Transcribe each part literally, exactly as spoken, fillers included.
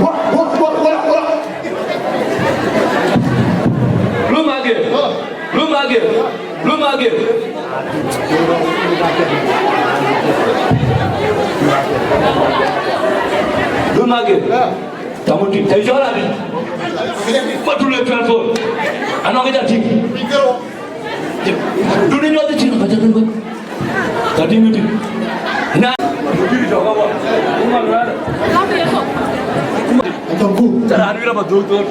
What, what, what, what, what? Lum agir. Lum agir. Lum agir. Lum agir. Tamu ti. Te jora di. Ko tu le transfer. Anong ke jati. Duni nyuɔth cïn ba jɔt bï. Ka dï ŋic. Na. Atɔ̈ gup. Tara anu ila ba dhuk dhuk.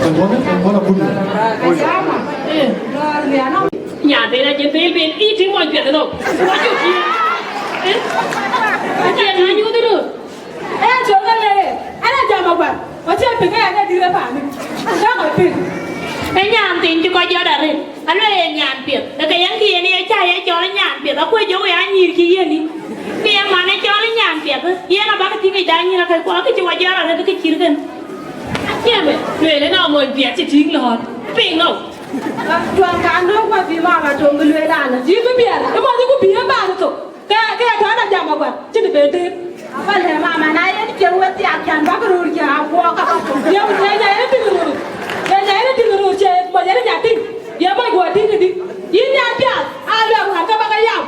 Kan wana, kan wana bun. Nyan dena je bil bil i ti mo jwe no. Wa ju ki. Eh? Aje na nyu duru. Ee, col ke lëë, ɛn a jam aguɛl, ku acie piŋ, ee, ɛn a dït ë paanë, ku däk ë piŋ. Ee nyan thiin cï kɔc jɔt arëët, aluel ee nyan piɛth, ee ke yen kë yen ye cä ye cɔl nyan piɛth, akuec jɔ wek anyïïr cï yiëëni, ke yen man ë cɔl nyan piɛth, yen abäk tïŋ yic da nyïïr akëc kuɔ, kë cï wɔ jɔt arëët kë cït kën. Acie mɛ, lueel ënɔ mony piɛth cï tïŋ lɔ̈ɔ̈r, piŋ nou. Tuɔŋ kan nöök wä bï mama töŋ bï lueel anë, yï bï piɛth, ë mɔc ku bï ë baan thok. Ke, ke tɔ̈ na jam aguɛl, cïn ben tëër. Abä lɛ mama, na yen piɛth we thiak can bäk röör cä a guɔ ka bä tök. Ye, ye nya yen tïŋ röör. Ye nya yen tïŋ röör cë, mɔc yen nya tïŋ. Ye mɔc guɔ tïŋ këdï. Yïn nya piath, a luɛk wään ke bä ke yam.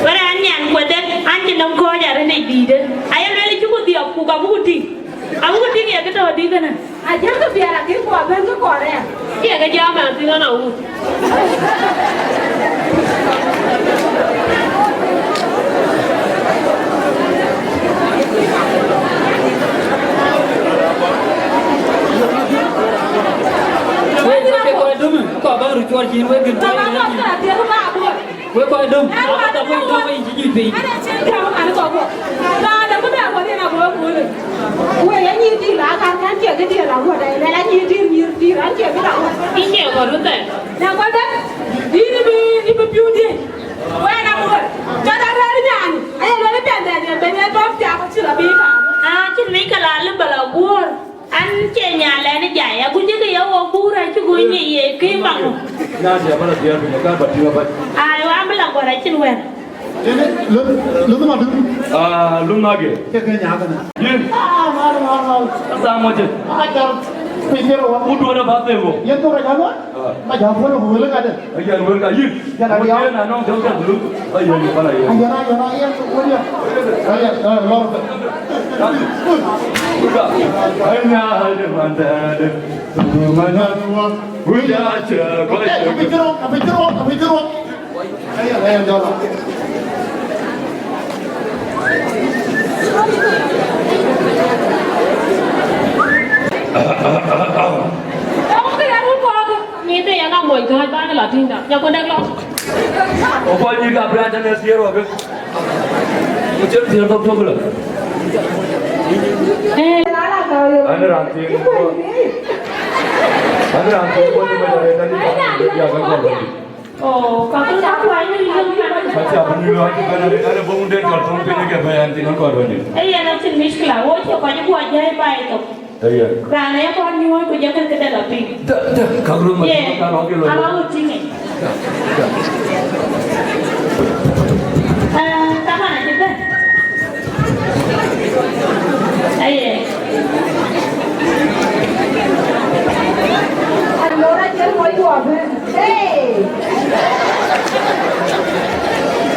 Wërë an nyan kuɛthë, an cï nɔm kɔ̈ɔ̈c arëëtic dïïtë. Aye lueel cï ku dhiɔp ku ka buku tïŋ. Awut tïŋ ye kë tɔ̈ dï kënë. Ajäŋ kë piɛth akï kuɔ bɛ̈n kë kɔɔr ɛ. Ye kë jam an thïn ɣɔn awut. Wek kɔc ke kɔc döm, kɔc bäk röt cuɔr cin wek gën tɔ̈ ye kë. Wek kɔc döm, wek döm, wek cï nyuc piny. Ana cïn tiam kan kɔk wok. Raan de ku bɛ kɔn yen ago kuöl. Wek ya nyïïr dïïr la kan kan cie kë diël awuɔt, ai lɛl a nyïïr dïïr, nyïïr dïïr an cie kë la wuɔt. Yïn cie kɔn röt thɛɛr. Na kɔc dɛ, yïn ibi, ibi piu diëc. Wek na kuöl. Cɔt a rɛ̈ɛ̈r nyan. Aye lɛl piɛth dɛ diɛn ben ye tɔ̈ thiak cï la bï kan. Aa, cïn mi ke la lïm bä la guöör. An cie nyan lɛn jai, aguc ke ye wok buur acï guny ye kï maŋu. Nyan cie bä la diɛɛr piny, ka bä tïŋ abac. Ai, wa bï la guɔr acïn wɛ̈t. Lun, lun ma dum. Ah, lun ma ge. Ke ke nya kana. Yin. Ah, mal, mal, mal. Asa mo je. Ah, jam. Piny ke ro wa. Udu na ba te go. Yen to ka jalo. Ah. Ma jam ko lo ko le ka de. Ayan wër ka yïn. Jana diaw. Yïn anɔŋ jɔŋ jɔŋ lu. Ayan bala yïn. Ayan, ayan, ayan, wër ya. Ayan, ah, lor. Ka. Ay na, ay de man de. Mana wa. Wër ya cha, ka. Ka pitro, ka pitro, ka pitro. Ayan, ayan, jalo. Ŋiɛc de yɛn a mony kääc bä ke la tïŋda, nya kuɔn dɛk lɔ. Ɔ kɔc nyïïr ka bï raan tënë thiëër wä ke. Ku cïn thiëër thok tök lɔ. Ee. An raan thiëër. An raan thiëër wä ni mec arëët an ya ka kɔn. Oh, ka bï ka kuany në yïn man. Ka cä bï nyuc lɔ cï bɛ̈n arëët, an, ë bɔ̈ wun den jɔl thöŋ piny ke bɛ̈ɛ̈i an, thïn ɣɔn kɔɔr bɛ̈n dït. Ee yen acïn mïckila, wo cï kɔc guɔ jai baai thok. Ee yen. Raan ee kɔn nyuɔɔc ku jɔ kën këde lɔ piny. Da, da, ka röt ma. Ye, ka röt ke lɔ. Ala wo tïŋ. Da, da. Eh, kaman acï bɛ̈n. Aye. Alora cer mo yuɔp. Hey.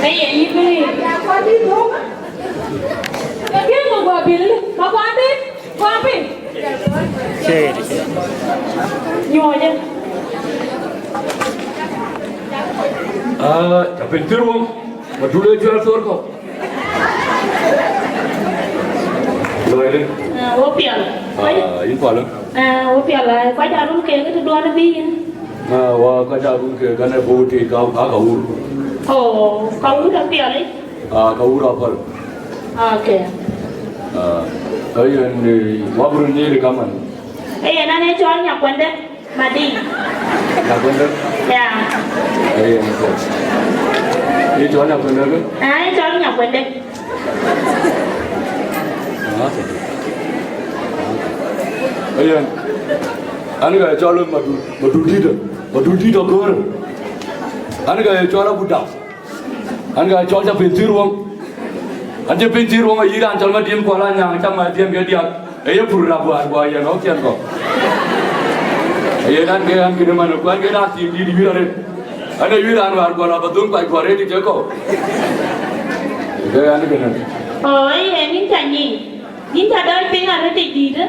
Aye, yïn bï. Ya kɔc dït thok. Yïn ŋö guɔ bil, ma guɔ bil, guɔ bil. Nyuɔɔcë. Ah, ca piny thïr wok. Madul ë cuɛl thor kɔ̈k. Lɔɔi dï? Ah, wo pial. Ah, yïn pal. Ah, wo pial, ah, kɔc aa run keek të duɔ̈n bï yïn. Ah, wa kɔc aa run keek, kan ë buk tïc ka, ka, ka wur. Oh, ka wur apial, eh? Ah, ka wur apal. Okay. Ah, ka yen, eh, wa bï run nyiëëri kaman. Eh, yen an, ee cɔl Nyakuënde. Madï. Nyakuënde? Ya. Ee, yen kɔc. Yï cɔl Nyakuënde kë? Ah, yï cɔl Nyakuënde. Ah, okay. Ee, yen. An, ka cɔl Madul, Madul dït, Madul dït Agör. An, ka cɔl Abu Dap. An, ka cɔl ca piny thïr wöŋ. An, cï piny thïr wöŋ, ayï raan cɔl Madiɛm Kuɔl Anyaŋ, cam Madiɛm ke diäk. Ee ye pur rap wäär guɔ yɛn ɣɔ̈k ciɛn kɔ̈k. Aye nan ke an, kënë man, ku an, ke na thïn dït wiɛ̈r arëët. An, ee wiɛ̈r raan wäär guɔ lɔ bä dhöŋ kuac guɔ rëët ë cï kɔ̈u. Ke an, kënë. Oo, ee yen yïn ca nyic. Yïn ca dɔc piŋ arëët ë dïïtë,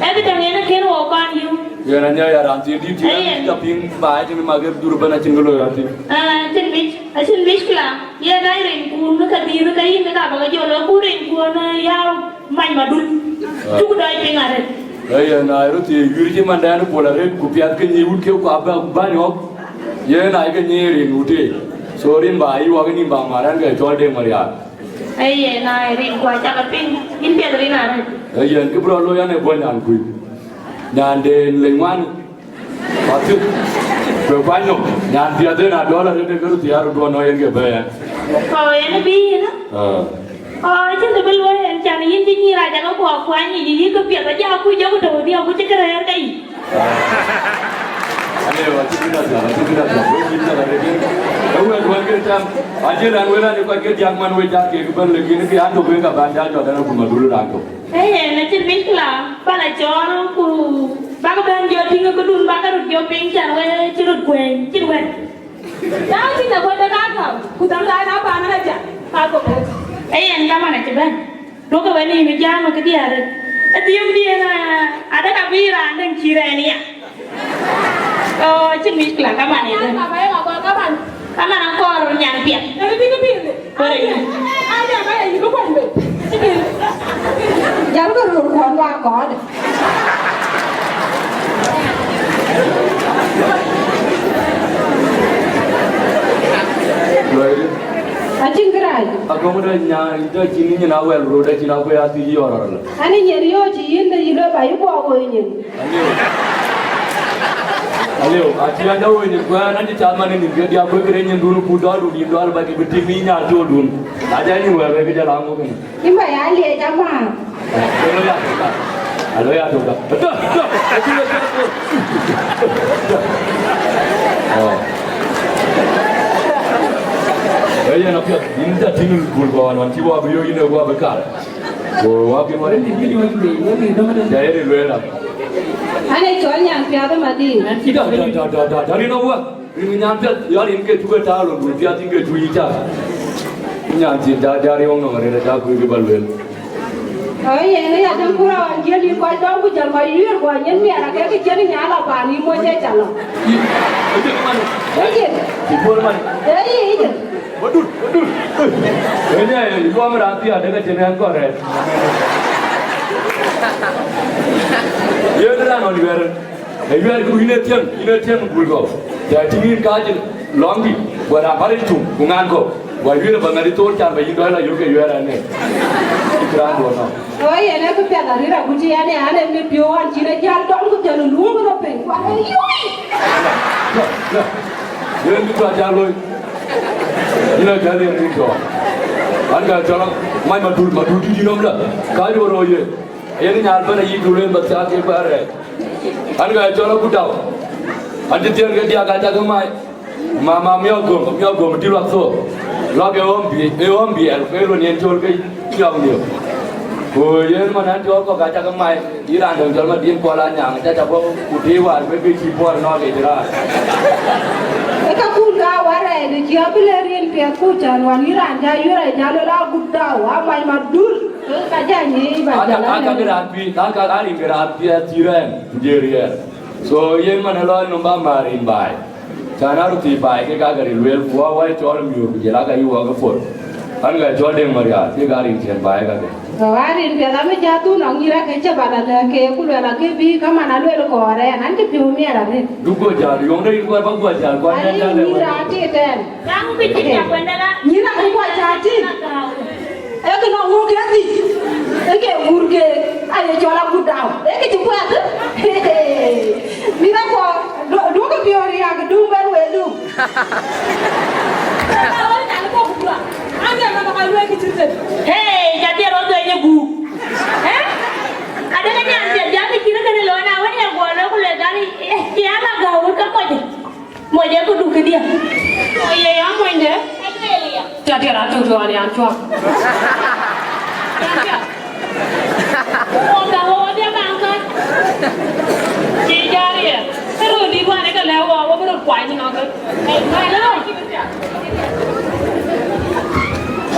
ee këdäŋ en ë kën wok kɔn yïu. Yen anya ya raan thiin dït thiin, ee yen ca piŋ baai tënë mak ë dhur ëbɛ̈n acïn kë loi raan thïn. Ah, acïn bic, acïn bic kla. Yen ai rin kun në ka dhïïth ke yïn ka bä ke jɔ lɔ ku rin kun, eh, ya mac Madul. Ah. Cuk dɔc piŋ arëët. Ee yen ai röt thiëëc wiir cï mandɛn ë pol arëët ku piath ke nyic wut ke ku abä bäny ɣɔ̈k. Yen ai ke nyic rin wut ee. So rin ba yï wak ë nïm ba mar ɛn ke cɔl Deŋ Mariaar. Ee yen, na rin ku acak a piŋ, yïn piɛth rin arëët. Ee yen, kë bï rɔt looi an, ee bɔ̈ nyan kuc. Nyan de leny ŋuan, pathï, bë kuany nɔm. Nyan piɛth en a dɔl arëët, ee kë röt thiaar röt duɔ̈n nɔ yen ke bɛ̈ɛ̈i ɛn. Kɔc en bï yïn, aa. Aa, acïn kë bï luɔ̈i ɛn, can yïn cï nyïïr acak a kuɔ kuany yic, yï kë piɛth acak a kuc jɔku tɔ̈u dhiau ku cï kë rɛ̈ɛ̈r ke yic. Alëu, acï bï na thiɔ̈k, acï bï na thiɔ̈k, wek bï na thiɔ̈k arëët. Ee wek wek ke cam, acï raan wek raan ë kɔc ke diäk man wek jat kek bɛ̈n, lakin ke an tök wek ka ban jat jɔt an, akum adul raan tök. Ee yen, acïn mickila, bä la cɔɔl ku bäk bɛ̈n jɔ tïŋ këdun, bäk röt jɔ piŋ, can wek cï röt kuɛɛny, cïn wek. Na cïn akuɔ̈c de ka gäm, ku thɛm raan aa paan ë la jam, ka kɔ̈k. Ee yen, kaman acï bɛ̈n. Duɔ̈kkë wën yïn ë jam ë këdï arëët. Ë dhiëëu diën, aa, adek abï raan däŋ cï rɛ̈ɛ̈r ya. Oo, acïn mickila, kaman ë däŋ. Kaman akɔɔr nyan piɛth. Kɔɔr yïn. Jalkë röör kuɔn wa kɔɔr. Luɔi dï? Acïn kërac. Agɔ̈mde nyan, dɛ cïn nyin awɛl röt, dɛ cïn akuëë athïc yɔr rɔt. Ani nyin yöö cï yïn de yï lueel ba yï guɔ woi nyin. Alëu. Alëu, acï an jɔ woi nyin kuɛɛn, an cï cath man ë nyin ke diäk kuëë këde nyindun ku dɔɔrdun yïn dɔɔr ba kï bï tik në yï nyaar coldun. Na jɔ nyin wɛɛr wek ke jɔ la ŋö kënë. Yïn ba ya liec amääth. Alo ya toka. Alo ya toka. Tö, tö, tö, tö, tö. Oh. Ee yen apiɛth, yïn ca tïŋ bul kɔn wan cï wa bï yök yïn ë guɔ bï kar. Ku wa bï wa. Ja yeri lueel a. Ane cɔl nyan piath ë madï. Tö, tö, tö, tö, tö, tö, rin ë wa. Rin nyan piɛth, ya rin ke cuk ë taar lon, ku piath yïn ke cuk yï cak. Nyan thiin ca diäär yɔ̈ɔ̈ŋ nɔm arëët, aca kuc kë bä lueel. Ë yen, ë ya däŋ ku rɔɔk an, jiël yïn kɔc dɔm, ku jɔl kɔc yuiir, ku anyin miɛt, akek kë cïn nyan lɔ paan yï moc ë ca lɔ. Yï, ë jël man. Ë yen. Yï puɔl man. Ë yï, ë yen. Madul, madul. Ë nya, yuɔm raan thiaar, dek acïn ɛn kɔn rɛɛt. Yen raan ɣɔn yuɛɛr. Ë yuɛɛr ku yïn ë tiɛŋ, yïn ë tiɛŋ bul kɔ̈u. Tɛ tïŋ yïn kääc lɔŋdï, guɔ raan bä rec tum, ku ŋaan kɔ̈u. Guɔ yuëër ë bä ŋäri thor can bä yïn dɔc la yök ke yuɛɛr ɛn ë. Cï raan duɔ̈n nɔm. Ë yen ë këpiɛth arït agut cï ɛn ë an, ë mit piɔ̈u an, cïn ë jäl dɔm ku jɔl ë luɔ̈ŋ ë rɔt piny, ku an, ë yoi. Lɔ, lɔ. Yen kë cua ca loi. Yïn a jäl yen rin tɔ̈. An, ka cɔl Mac Madut, Madut dït yïn nɔm dä. Ka jɔ rɔ ye. Yen nyal bɛ̈n ayï dul en ba thiaak ke bä rɛɛc. An, ka cɔl Agut Dau. An, cï thiëën ke diäk, ka cä ke mai. Mama miɔk gom, miɔk gom, dït luak thok. Luak ë ɣɔ̈m bï, ë ɣɔ̈m biɛl, ke luɔn yen col ke miɔk miɔk. Ku yen man an, cɔl kɔ̈k ka cä ke mai. Yïn raan däŋ cɔl Madin Kuɔl Anyaŋ, ca ca bɔ̈ ku tëë wäär bï bï cï puɔl nɔɔk yic raan. Ë kakun ka warɛɛc de cï abï lëër yen piɛth ku cän wan yïn raan ca yurɛc ca luel Agut Dau, Amac Madut, ke ka jany yiic ba Aka, jal aka ke arɛɛc. Raan piɛth, aka arin ke raan piɛth cï rɛɛn, ku jëër yɛn. So yen man ë lɔ nɔm ba määr rin baai. Cän aa röt thii baai kek aa ke ril lueel, ku wä wä cɔl miöör ku jël aa ke yï wä ke puɔ̈l. An, ɣɛn cɔl Deŋ Marial, kek aa rin cïn baai kakë. Tɔ aa rin piɛth amï cä thun nɔŋ nyïïr ake cï bä la lɛ̈k keek, ku luɛl ake bï, kä man aluel kɔɔr ɛn, an, cï piɔ̈u miɛt arëët. Du guɔ jäl, yöŋ de yïn guɔ bä guɔ jäl, guɔ An, nyɛn jäl ë nyïïr wä. Aa tit ɛn. Nyïïr ake guɔ cä tit. Ee kë nɔŋ ŋö ke dhïc, ee ke gur ke, aye cɔl Agut Dau, ee kë cï kuɛth. Mïth akuɔ, du-, duɔ̈kkë piɔ̈ɔ̈r riääk, duŋ bɛ̈n wëëdu. Hey, ca piɛth rɔt dhëny ë guuk. Eh? Adek nyan piɛth jam kë cït kënë looi, na wën, ye guɔ lɔ ku le gal, eh, ya la gäu wut ke kɔc. Mony ee këdu këdiɛ̈. Mony ee ya monyde. Ca tiɛt atök tuɔɔn yan cuɔk. Wok da wok dia bang kat. Ci jariɛ. Këdu di wan ke lɛ wok, wok bï röt kuany nɔkë.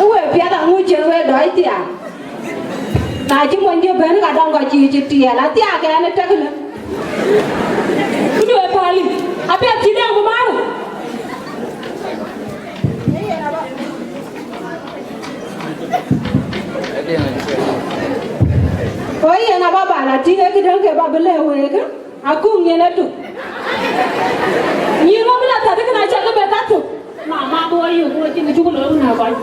Ë we piɛth aŋuc cïn we dɔc thiaak. Na cï monydiɛ̈ bɛ̈n, ka dɔŋ kɔc cï cï tiɛɛl, athiaak ɛn ë teknë. Ku duëë päl, apiɛth cï dɛŋ ku määr. Ɣo yen aba bal atïŋ, ee këdäŋ ke ba bï lëu week. Akuk nyin atuk. Nyin wä bï la thäth, kënë acä ke bɛ thäth thok. Ma, ma, bï wä yök, bï wä cïn kë cuk looi wun ë kɔc.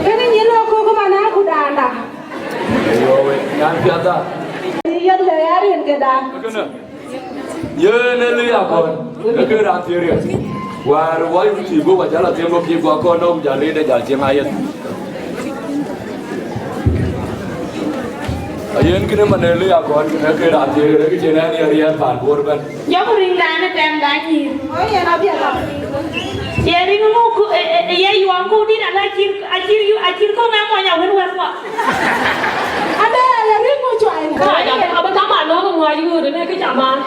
Kënë nyin wä kuk man a ku danda. Nyan piatha. Yɛn le arin këda. Kënë. Yen ë lëi akɔ̈l, ë ke raan thiëër riɛt. Wäär wai ku cïï guöp ajäl athiëŋ, guöp cïï guɔ kɔn nɔ̈k, ku jal rëëtde jal cieŋ ayeth. Ayen kënë man ë lëi akɔ̈l, kënë ke raan thiëër riɛt, ke cïn ɛn ye riɛɛr paan Bor ëbɛ̈n. Jɔku riŋdan ë tɛm da nyïïr. Ye riŋ ŋö ku, ë, ë, ë, ye yuɔɔm ku dït ala cïr, acïr yu, acïr kɔ̈u ŋa mony awën wɛ̈t wä. Ade, ade rin ŋö cuai. Ka ja, abï kaman nɔ̈k ŋuɔc ɣööt, ënë kë ca man.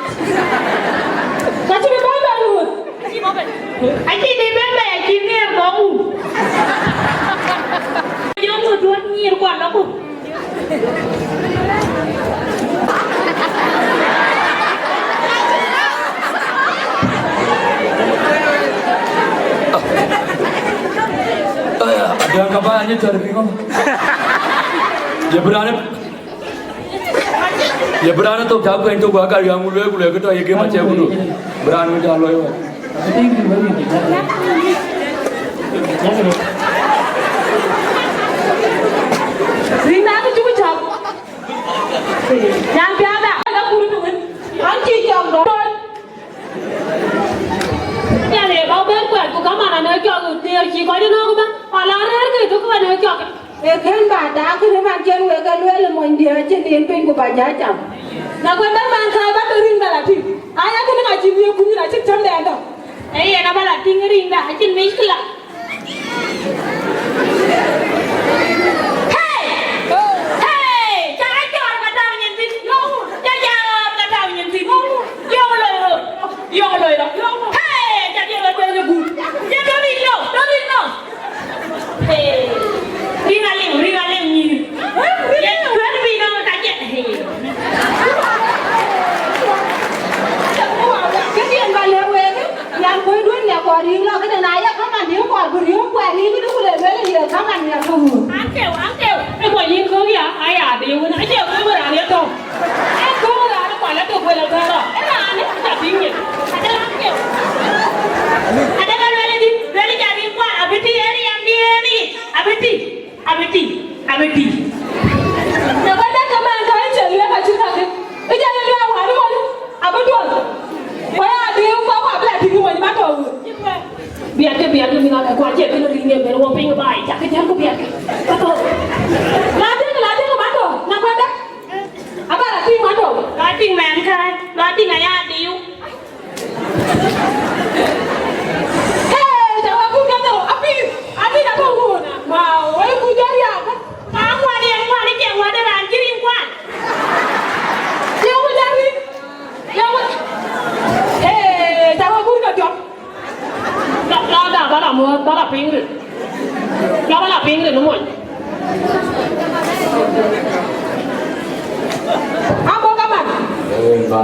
Ka cï bï bɛ̈n bɛ̈n ɣööt. Acï bï bɛ̈n bɛ̈n, acï ŋeer bɔ̈ ɣööt. Jɔ ŋö duɔ̈t nyïïr kuan lɔ ku. Aya, adiäŋ ka ba anyi tɛ̈r piŋ ɣɔn. Ye bï raan, ye bï raan thok ca kuɛny thok, wa ka riäŋ wun lueel ku lueel kë tɔ̈ ye gem acɛ wun. Bï raan wun ca luɔi wä. Rin na kë cuk cɔk. Nyan piathda, ala kur të wën. An cï cɔk dɔ̈ɔ̈r. Piath ee ba bɛ̈n kuɛth, ku kaman anɔ̈k cɔk thiëër cï kɔc nɔ̈k ëbɛ̈n. Ala rɛ̈ɛ̈r ke tök anɔ̈k cɔk. Ee kën ba dak kënë man cïn wek ke lueel ë monydiɛ̈ acïn rin piny ku ba ja cam. Na kuɛth bɛ̈n man kääc ba ke rin bɛ la tïŋ. Aya kënë ka cïn ye kuny, acïn cämdɛn tɔ̈. Ee yen abä la tïŋ rinda, acïn mickila. Hey! Hey! Ca rɔt jɔɔr ba tääu nyin thïn. Ca jɔɔr ba tääu nyin thïn. Yöŋ loi rot. Yöŋ loi rot. Hey! Ca diëër ba tueŋ ë gup. Ye don't need no. Don't need no. Hey! Ring a ling, ring a ling nyïïr. Ye tueŋ bï nɔm ka jɛ. Hey! Këdiɛn ba lɛ̈k week, nyan kuöcduön nia kɔɔr riëëŋ lɔ këde, na ye kaman riëëŋ kɔɔr bï riëëŋ kuɛɛr riëëŋ këdu ku le lueel ye kaman nia ke ɣöö. Ankeu, ankeu, ë bɔ̈ yïn köök ya, aya de wën, acie köök raan ye tɔ̈u. Ee köök raan kual atök wël athäär rɔ, ë raan ë ca piŋ ye. Ade ankeu. Ade ka lueel adï, lueel ca riëëŋ kual, abï tï ë riɛm diëën yic, abï tï. Abï Biɛtkë, biɛtkë, mïth akë kuan, cie kënë rin yen bɛ̈n wɔ piny baai, cakë jam ku biɛtkë. Ka thou. La dëŋ, la dëŋ, man tɔ̈, na kuɛ̈nda. Aba la piŋ man tɔ̈. La piŋ mɛn kai, la piŋ aya diu. Ee, ca wä kun ka thou, apiŋ, apiŋ atɔ̈ wun. Wow, wai ku jɔl ya. Ka ŋuan, ye ŋuan, ye ŋuan, raan cï rin kuan. Ye wun jɔl rin. Ye wun. Ee, ca wä kun ka jɔl. La, la, da, ba la muɔ̈th, ba la piŋ rin. La, ba la piŋ rin, mony. Abo kaman. Eh, ba.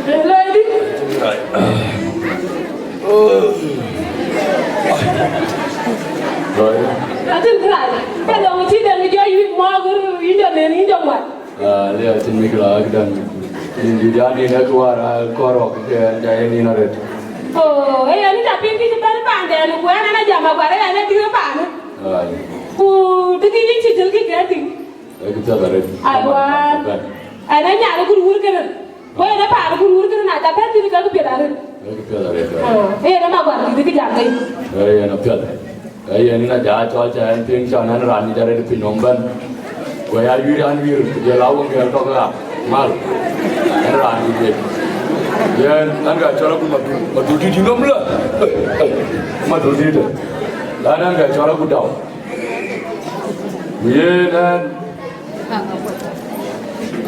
Eh, lady. Right. Atin kral. Pɛ̈l ɣɔn cï dɛ̈n jɔ yï mɔ̈ɔ̈k, yïn jɔ nen, yïn jɔ ŋuan. Ah, lëu acïn mïkëla, akëdäŋ. Yïn dït an, yïn akë wäär, ah, kɔɔr rɔ̈k ke ɛn, ca yïn yïn arëët. Oh, ee, yɛn ca piŋ kë cï bɛ̈n paandɛn, ku ɛn, ɛn ajam aguar, ee, ɛn adït paanë. Ai. Ku të kï yïn cï jël kï kɛ̈ɛ̈t thïn. Ee, kë piɛth arëët. Aiwa. Bɛ̈n. Ɛn anyan ë kur wur kënë. Ku yen ë paan ë kur wur kënë, na ca bɛ̈n thïn, ke kë piɛth arëët. Ee, kë piɛth arëët. Ah, ee, ɛn amaguar dït kë jam ke yï. Ee, yɛn apiɛth. Ee, yen yïn aja cɔl ca ɛn piŋ cɔn ɛn raan yic arëët piny nɔm bɛ̈n. Ku ya yuir an, yuir, ku jɔl a wëŋ gɛ̈ɛ̈r tɔ̈ ke ɣa mal. Ɛn raan yic yic. Yen ɛn ka cɔl agut Madut, Madut dït yï nɔm lë. Madut dït. Lan ɛn ka cɔl agut Dau. Ku yen ɛn,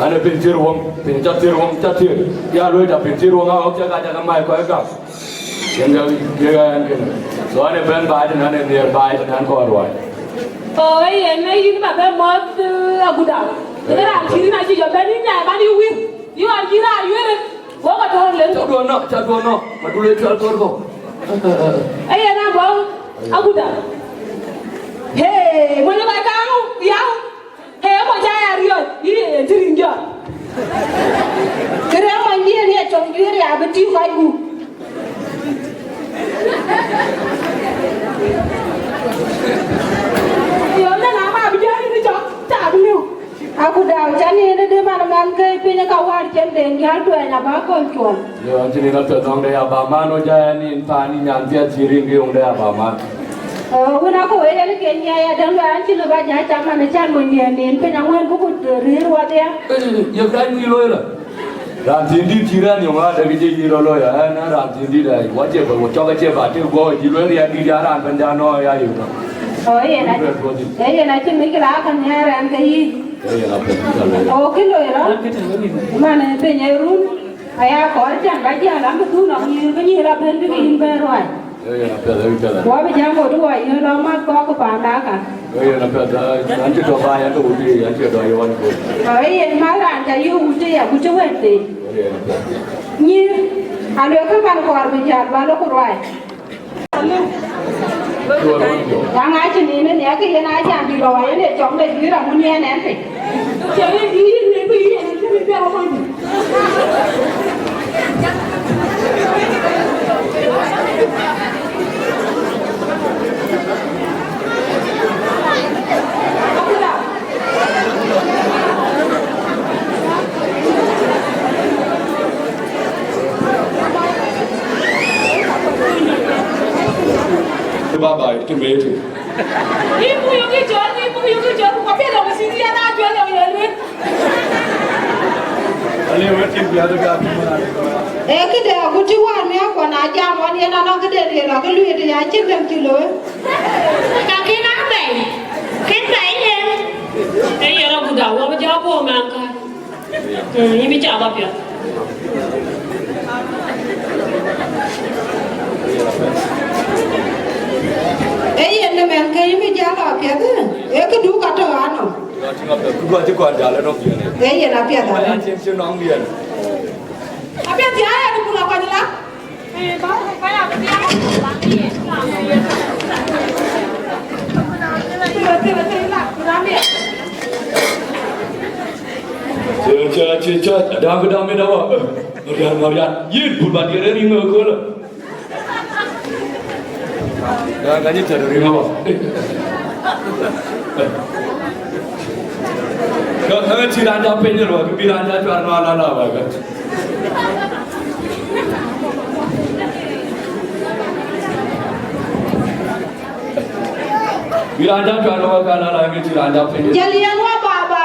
ɛn ë piny thiër wëŋ, piny ca thiër wëŋ, ca thiër. Ya luöi ca piny thiër wëŋ, a ɣɔ̈k ca ka ca ke mai kɔc gam. Yen ke, ke ɣɛn kënë. So, an ë bɛ̈n baai tënë, an ë nhiëër baai tënë, an kɔɔr ruai. Oh, ee yen, ee yen ba bɛ̈n mɔ̈ɔ̈th, eh, agut Dau. Kënë raan cï rin acï jɔ bɛ̈n, yïn nyai man yï wir. Yï ɣɔn cï raan yuëër, wok atɔ̈ leŋ. Ca duɔ̈n nɔ̈k, ca duɔ̈n nɔ̈k. Madut ë cuɛl thor kɔ̈u. Ee yen abɔ̈ agut Dau. Hey, mony ë kɔc kaaŋ, yau. Ee, mony ca ya riɔ̈c, yï, ee, cï rin jɔt. Kërë mony bï en ye com juëër ya bï tïŋ kɔc gup. Yo, na, na, ma bï jɔt rin cɔk, ta bï liu. Agut Dau, ca nin ë dï man, man ke piny ka wäär cen den jäl tuɛny aba kɔl cuɔl. Yo, an cï nin apiɛth nɔŋ de ya ba man, o ja ya nin paan, ni nyan piɛth cï rin ke yöŋ de ya ba man. Wën akë wek yen ke nyiɛɛi adäŋ, luɛɛl an cï lëu ba ja cam man ë can mony nhiëër nin piny aŋuɛ̈ɛ̈n bï ku rëër wadhia. Ye raan ŋic looi la. Raan thiin dït cï raan yöŋ adäk jë yï rɔt looi, ɛn, ɛn raan thiin dït ai, wa cie bä, wa cɔk acie bä tëk guɔ, cï lueel riɛɛn dït ya raan bɛ̈n ja nɔɔk ya yök nɔ. Oh, yen a, yen acïn mïc kë la ka nhiaar ɛn ke yï. Yen a pɛ̈n cä looi. Oh, kë looi rɔt. Man ë piny ë run. Aya kɔɔr can ba jial an bï dhun nɔm nyïïr bï nyïïr la bɛ̈n bï ke yïn bɛ̈n ruai. Ee yen apiɛth, ee piɛth. Wa bï jam ɣöt wɔ yïn lɔ math kɔɔr ku paanda ka. Ee yen apiɛth, an cï tɔ baai, an tɔ wut, an cï dɔ yɔn ku. Ee yen math raan ca yï wut ya ku cï wɛ̈t thïn. Ee yen apiɛth. Nyïïr, aluɛɛk kë man kɔɔr bï jäl ba lɔ ku ruai. Yaŋ acï nin ë nhiäk yen a jam bï lɔ wa yen ë cɔk de juëër amu niɛn ɛn piny. Baba, it can be it. Ibu yuki jol, ibu yuki jol, kwa pia lo sidi ya na jol lo yelwe. Ale wetin bi adu ga kuma. Eh, këde agut cï wäär miäk kɔn a jam ɣɔn yen anɔŋ këde riël akë luiit ya cïn dɛm cï looi. Ka kën a bɛ̈i, kën bɛ̈i yen. Ee yen agut a wɔ bï jɔ bɔ̈ man ka. Mm, yïn bï cak apiɛth. Ee yen ëmɛn ke yïn bï jal apiɛth, ee këdu ka tɔ̈ anɔm. Ku dua cï kɔn jal ënɔm yen. Ee yen apiɛth. Aya cïn cïn nɔŋ yen. Apiɛth ya ya du ku la kɔc la. Cï, cï, cï, cï, dam, dam, dam, wa. Marian, Marian. Yïn, bul ba diɛɛr ë riŋ ë köölë. Ya, ka nyi tɛ̈t riŋ ë wa. Ka, ka cï raan ja peny ë wa, kë bï raan ja cuar nɔ ala la wa ka. Raan ca cuat lɔ ka la la ke cï raan ca piny. Jal yen wa baba.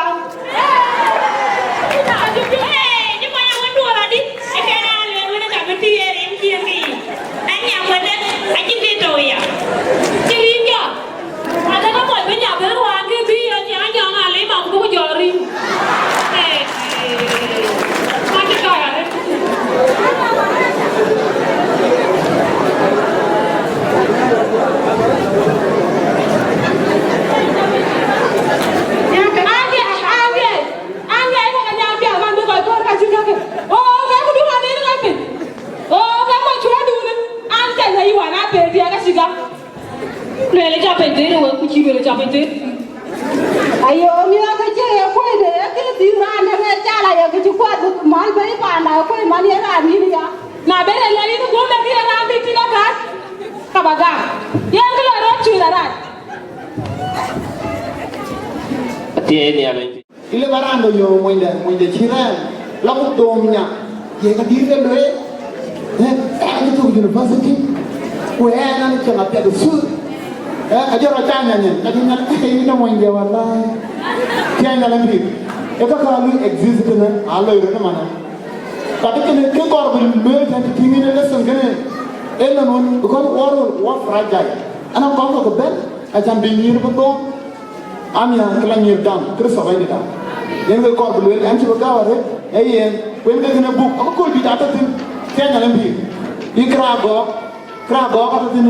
Luel ca piny dhil wek ku cï luel ca piny dhil. Ayo, mi ake cï ye kuëëde, e ke dhil raan de ŋɛk cal aye ke cï kuat mal bei panda kuëë man ye raan yïn ya. Na bere lɛl yïn guöm de ke ye raan bï tik akat, ka ba gam. Yen ke lɔ rɔt cuëër arac. Athiɛɛi Nhialic. Ile ba raan de yöök monyde, monyde cï rɛɛm, la ku dhoom nya, ye ka dïït ke lueel, eh, ɛn cï thök university, ku ɛn an cieŋ apiɛth ë thul, eh, ajɔ rɔ caa nya nyin, ka cï nya, eh, yïn ë monyde walai. Thiɛɛi Nhialic pïïr, ë ka ka lui exist tënë, aa loi röt ëmanë. But kënë, kë kɔɔr bï lueel tɛ̈n të tïŋ yïn ë lesson kënë, ë lon wën, because world war fragile. Ana kɔn kɔ̈k bɛ̈n, acan bï nyïïr bï dhoom, Amiäk, kë la nyïïr dam, Kërtho Bɛ̈nydït dam. Yen ke kɔɔr bï lueel, ɛn cï bï gäu arëët, ee yen, ku yen ke kënë buk, akököl dït atɔ̈ thïn, thiɛɛi Nhialic pïïr. Yï këragɔɔk, këragɔɔk atɔ̈ thïn,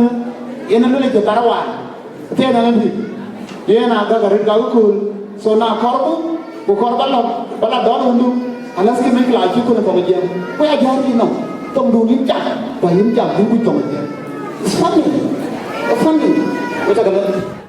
yen ë luel cï thar waan, thiɛɛi Nhialic pïïr. Yen aa gäk arëët ka akököl, so na kɔɔrku, ku kɔɔr ba lɔ, ba la dɔ̈ɔ̈r wëndu, unless kë mïc la cï kun ë thoŋ ë jiɛɛm. Ku ya jäär yïn nɔm, thoŋdun yïn cak, ku yïn cak, bï kuc thoŋ ë jiɛɛm. It's funny. It's funny. Wek cak ëlë.